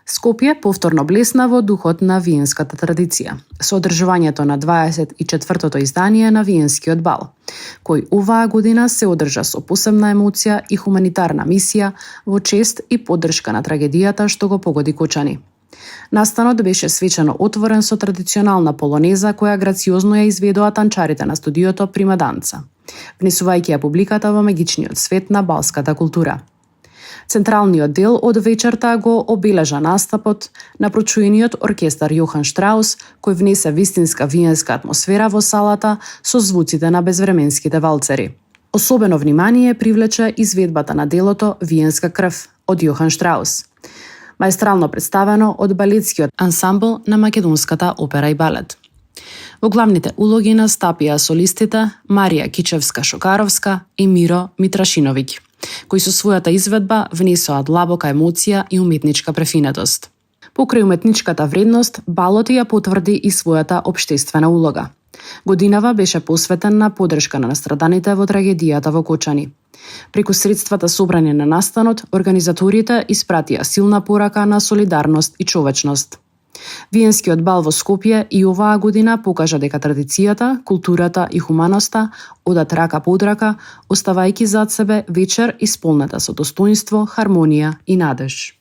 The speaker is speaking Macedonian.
Скопје повторно блесна во духот на виенската традиција, со одржувањето на 24-тото издание на Виенскиот бал, кој оваа година се одржа со посебна емоција и хуманитарна мисија во чест и поддршка на трагедијата што го погоди Кочани. Настанот беше свечено отворен со традиционална полонеза која грациозно ја изведоа танчарите на студиото Примаданца, внесувајќи ја публиката во магичниот свет на балската култура. Централниот дел од вечерта го обележа настапот на прочуениот оркестар Јохан Штраус, кој внесе вистинска виенска атмосфера во салата со звуците на безвременските валцери. Особено внимание привлече изведбата на делото Виенска крв од Јохан Штраус, маестрално представено од балетскиот ансамбл на Македонската опера и балет. Во главните улоги настапија солистите Марија Кичевска-Шокаровска и Миро Митрашиновиќ, кои со својата изведба внесоа длабока емоција и уметничка префинетост. Покрај уметничката вредност, балот ја потврди и својата општествена улога. Годинава беше посветен на поддршка на настраданите во трагедијата во Кочани. Преку средствата собрани на настанот, организаторите испратија силна порака на солидарност и човечност. Виенскиот бал во Скопје и оваа година покажа дека традицијата, културата и хуманоста одат рака под рака, оставајќи зад себе вечер исполнета со достоинство, хармонија и надеж.